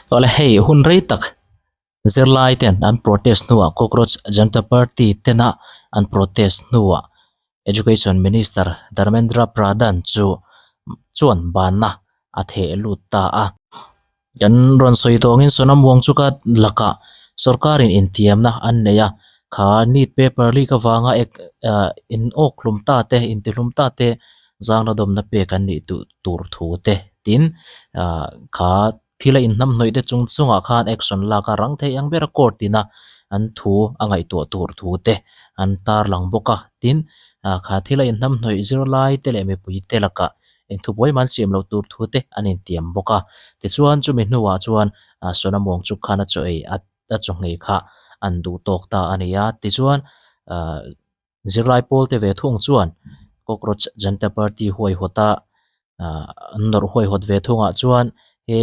Awle hei hun rei tak zirlai ten an protest hnuah Cockroach Janta Party tena an protest hnuah Education Minister Dharmendra Pradhan chu chuan banna a theh lut ta a. Kan rawn sawi tawngin Sonam Wangchuka lakah sorkarin intiamna an nei a, kha NEET paper leak avanga ek ah in awk hlum ta te intihlum ta te zangna dawmna pek an nih duh tur thu te tin ah kha thil a inhnamhnawih te chung chungah khan action lak a rang thei ang ber a court ina an thu a ngaihtuah tur thu te an tarlang bawk a tin ah kha thil a inhnamhnawih zirlai te leh mipui te lakah eng thu buai man siam loh tur thu te an intiam bawk a tichuan chumi hnuah chuan ah Sonam Wangchuk khan a chaw ei a a chaw nghei kha an duh tawk ta a ni a tichuan ah zirlai pawl te ve thung chuan cockroach janta party huaihawt a ah an nawrh huaihawt ve thungah chuan he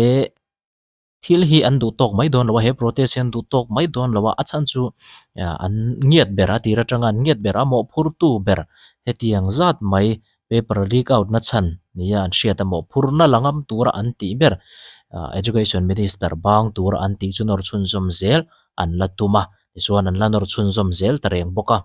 thil hi an duh tawk mai dawn lo a he protest hi an duh tawk mai dawn lo a a chhan chu ah an ngiat ber a tir atanga an ngiat ber a mawhphurtu ber hetiang zat mai paper leak out na chhan nia an hriat a mawhphurna la ngam tura an tih ber ah education minister bang tura an tih chu nawr chhunzawm zel an la tum a tichuan an la nawr chhunzawm zel ta reng bawk a.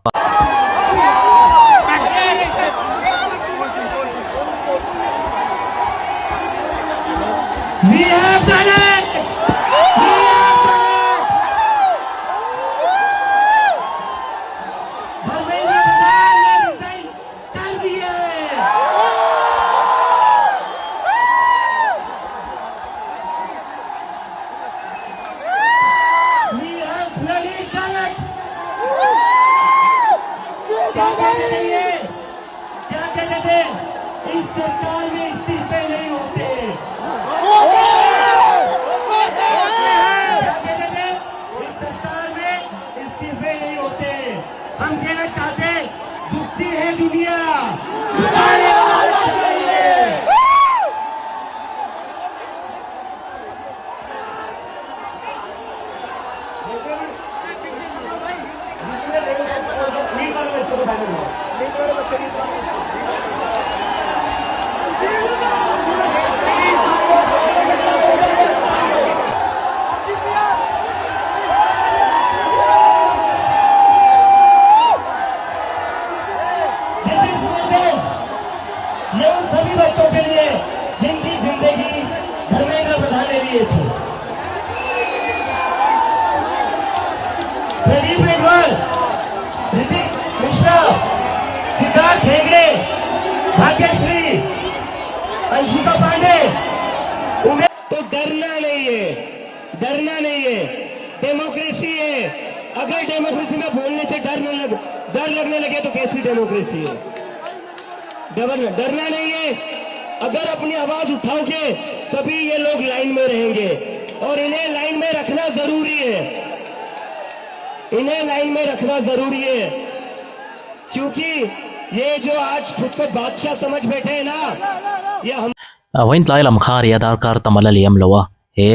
Vawiin tlai lam kha ria darkar tam a la liam lo a, he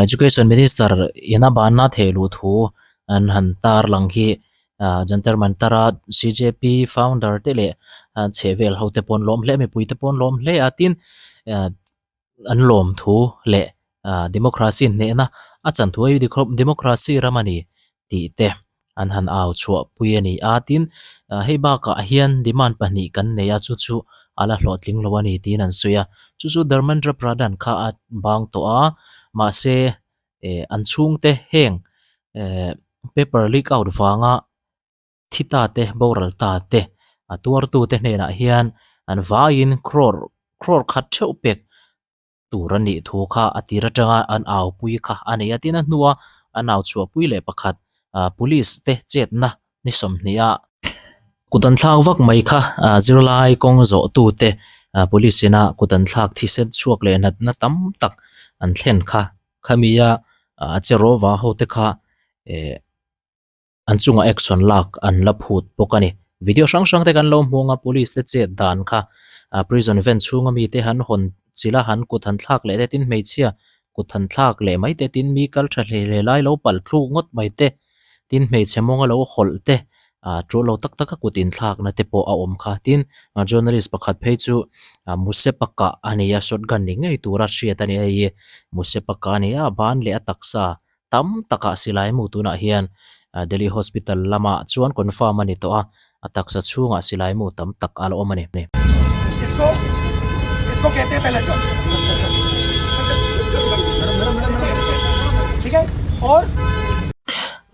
Education Minister ina banna theh luh thu an han tar lang hi Jantar Mantar a CJP founder te leh chhehvel ho te pawh an lawm hle a, mipui te pawh an lawm hle a, tin an lawm thu leh democracy hnehna a chan thu a democracy ram a ni tih te an han au chhuah pui a ni a, tin hei bakah hian demand pahnih kan nei a chu chu a la hlawhtling lo a ni tiin an sawi a, chu chu Dharmendra Pradhan kha a bang tawh a, mahse eh an chhungte heng eh paper leak out vanga thi ta te boral ta te a tuartu te hnenah hian an vaiin crore crore khat theuh pek tur a nih thu kha a tir atanga an au pui kha a nei a tin a hnua an au chhuah pui leh pakhat ah police te chetna ni sawmhnih a kut an thlak vak mai kha ah zirlai kawng zawh tu te ah police ina kut an thlak thisen chhuak leh natna tam tak an thlen kha khami a ah cherawva ho te kha eh. an chungah action lak an la phut bawk a ni. Video hrang hrang te kan lo hmu ang a police te chet dan kha ah prison van chhunga mi te han hawn chilh a han kut han thlak leh te tin hmeichhia kut han thlak leh mai te tin mi kal tha hle hle lai lo palh thluk ngawt mai te tin hmeichhe mawnga lo hawlh te. Ah tul lo tak tak a kut inthlakna te pawh a awm kha tin journalist pakhat phei chu ah Musepa kah a ni a shotgun ni ngei tura hriat a ni a hei hi Musepa kah a ni a ban leh a taksa tam takah silai mu tunah hian Delhi hospital lamah chuan confirm a ni tawh a a taksa chhungah silai mu tam tak a la awm a ni.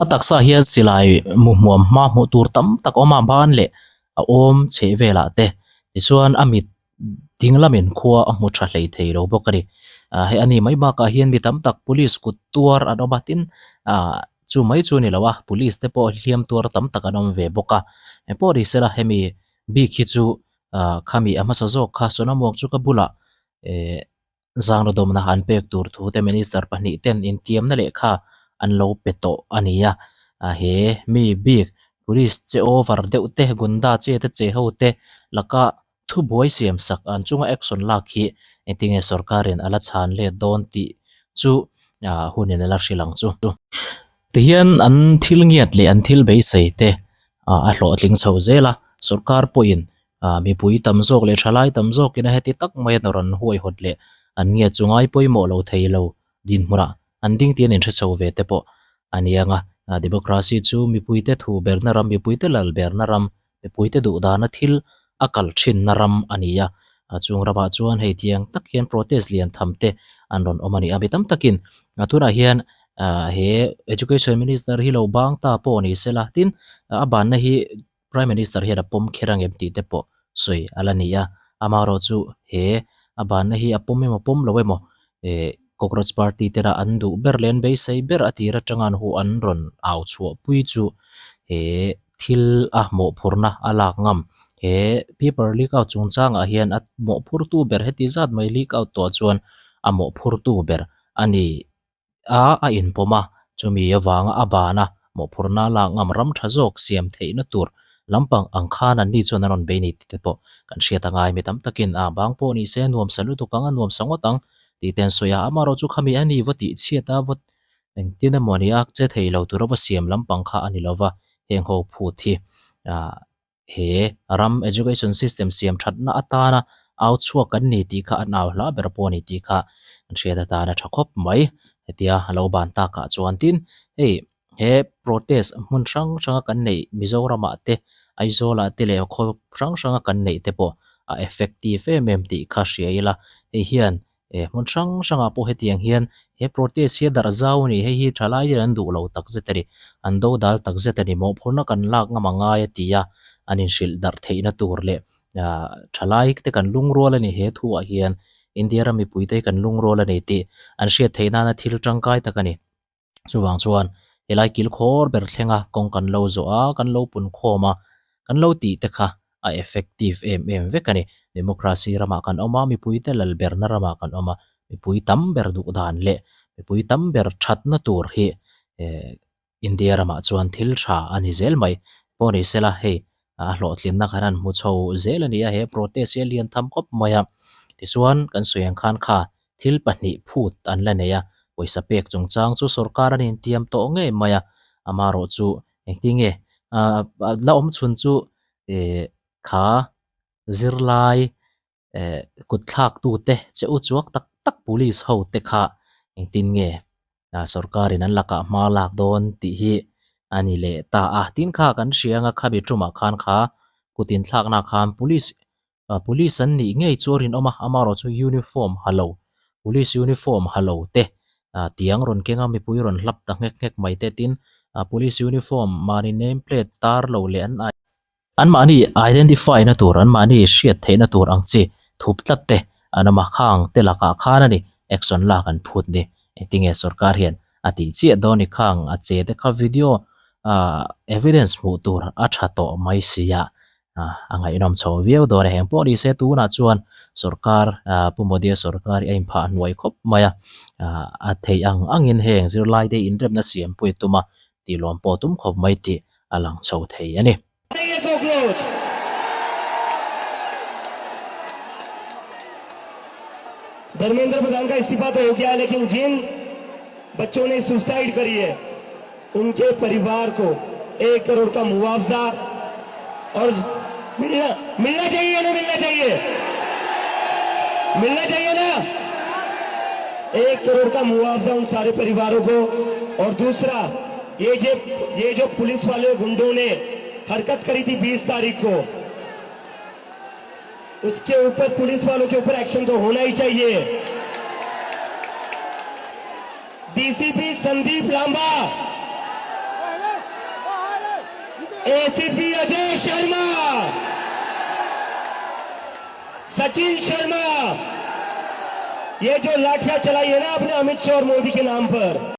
A taksa hian silai mu hmuam hma hmuh tur tam tak a awm a ban leh a awm chheh velah te tichuan a mit ding lamin khua a hmu tha hlei thei lo bawk a ni. Ah hei a ni mai bakah hian mi tam tak police kut tuar an awm a tin ah chu mai chu a ni lo a police te pawh hliam tuar tam tak an awm ve bawk a engpawh ni sela hemi bik hi chu ah khami a hmasa zawk kha Sonamuak chu ka bulah eh Zangradawmna an pek tur thu te Minister pahnih ten intiamna lehkha an lo pe tawh a ni a, he mi bik Police che over deuh te Gunda che te che ho te laka thubuai siam sak an chunga action lak hi engtinge sorkarin a la chhan let dawn tih chu hunin a la hrilh ang chu. Tihian an thil ngiat leh an thil beisei te a hlawhtling chho zel a, sorkar pawhin Ah mipui tam zawk leh thalai tam zawkin a heti tak mai a rawn huaihawt leh an nge chu ngai pawimawh lo thei lo dinhmunah an ding tih an inhre chho ve te pawh a ni ang a. Democracy chu mipuite thu berna ram, mipuite lal berna ram, mipuite duhdana thil a kal thinna ram a ni a. Chung ramah chuan hei tiang tak hian protest lian tham te an rawn awm a ni a. Mi tam takin tunah hian he Education Minister hi lo bang ta pawh ni sela tin a banna hi Prime Minister hian a pawm kher ang em tih te pawh sawi a la ni a, amaherawh chu he a banna hi a pawm emaw pawm lo emaw eh Cockroach Party te lah an duh ber leh an beisei ber a tir atanga an huh an rawn au chhuah pui chu he thil a mawhphurna a lak ngam he paper leak out chungchangah hian a mawhphurtu ber heti zat mai leak out tawh chuan a mawhphurtu ber a ni. a a inpawm a, chumi avanga a ban a, mawhphurhna lak ngam ram tha zawk siam theihna tur lampang ang khan an ni chuan an rawn bei ni tih te pawh kan hriat a ngai. Mi tam takin a bang pawh ni se nuam sa lutuk ang a nuam sa ngawt ang tih te an sawi a, amaherawh chu khami a ni va tih chhiat a va engtin emaw ni a che thei lo tura va siam lampang kha a ni lova, heng ho phut hi ah He ram education system siam thatna atana au chhuak kan ni tih kha an au hla ber pawh a ni tih kha an hriat atana tha khawp mai. Hetia a lo ban takah chuan tin hei he protest hmun hrang hranga kan neih Mizoramah te Aizawlah te leh khaw hrang hranga kan neih te pawh a effective em em tih kha hria ila hei hian Eh hmun hrang hrangah pawh hetiang hian he protest hi a darh zau a ni, hei hi thalai hian an duh lo tak zet a ni, an do dal tak zet a ni, mawhphurhna kan lak ngam a ngai a ti a, an inhrilh darh theihna tur leh ah thalai te kan lungrual a ni he thuah hian India ram mipui te hi kan lungrual a ni tih an hriat theih nana thil tangkai tak a ni. Chuvang chuan helai kil khawr ber thlenga kawng kan lo zawh a, kan lo pun khawm a, kan lo tih te kha a effective em em vek a ni. Democracy ramah kan awm a, mipuite lal berna ramah kan awm a, mipui tam ber duh dan leh mipui tam ber thatna tur hi eh India ramah chuan thil tha a ni zel mai. Pawh ni sela hei a hlawhtlinna khan an hmu chho zel a ni a, he protest hi a lian tham khawp mai a. Tichuan kan sawi ang khan kha thil pahnih phut an la nei a, pawisa pek chungchang chu sorkar an intiam tawh ngei mai a, amaherawh chu engtinge ah la awm chhun chu eh kha zirlai eh kut thlak tute che u chuak tak tak police ho te kha engtin nge ah sorkarin an lakah hma lak dawn tih hi a ni leh ta a, tin kha kan hria anga khami tumah khan kha kut inthlakna khan police Police an nih ngei chu a rinawm a, amaherawh chu uniform ha lo, police uniform ha lo te tiang rawn keng a, mipui rawn hlap ta nghek nghek mai te tin police uniform mahni name plate tar lo leh an anmahni identify na tur, anmahni hriat theihna tur ang chi thup tlat te an awm a, khang te lakah khan a ni action lak an phut ni. Engtinge sorkar hian a tih chiah dawn ni khang a che te kha video evidence hmuh tur a tha tawh mai si a, a ngaihnawm chho viau dawn a, heng pawh ni se tunah chuan sorkar Pu Modi-a sorkar hi a inphah hnuai khawp mai a, a theih ang angin heng zirlai te inremna siampui a tum a tih lawm pawh tum khawp mai tih a lang chho thei a ni. Dharmendra Pradhan का इस्तीफा तो हो गया लेकिन जिन बच्चों ने सुसाइड करी है उनके परिवार को एक करोड़ का मुआवजा और मिलना मिलना चाहिए ना मिलना चाहिए मिलना चाहिए ना एक करोड़ का मुआवजा उन सारे परिवारों को। और दूसरा, ये जो पुलिस वाले गुंडों ने हरकत करी थी 20 तारीख को, उसके ऊपर, पुलिस वालों के ऊपर एक्शन तो होना ही चाहिए। डीसीपी संदीप लांबा, एसीपी अजय शर्मा, सचिन शर्मा, ये जो लाठियां चलाई है ना आपने अमित शाह और मोदी के नाम पर।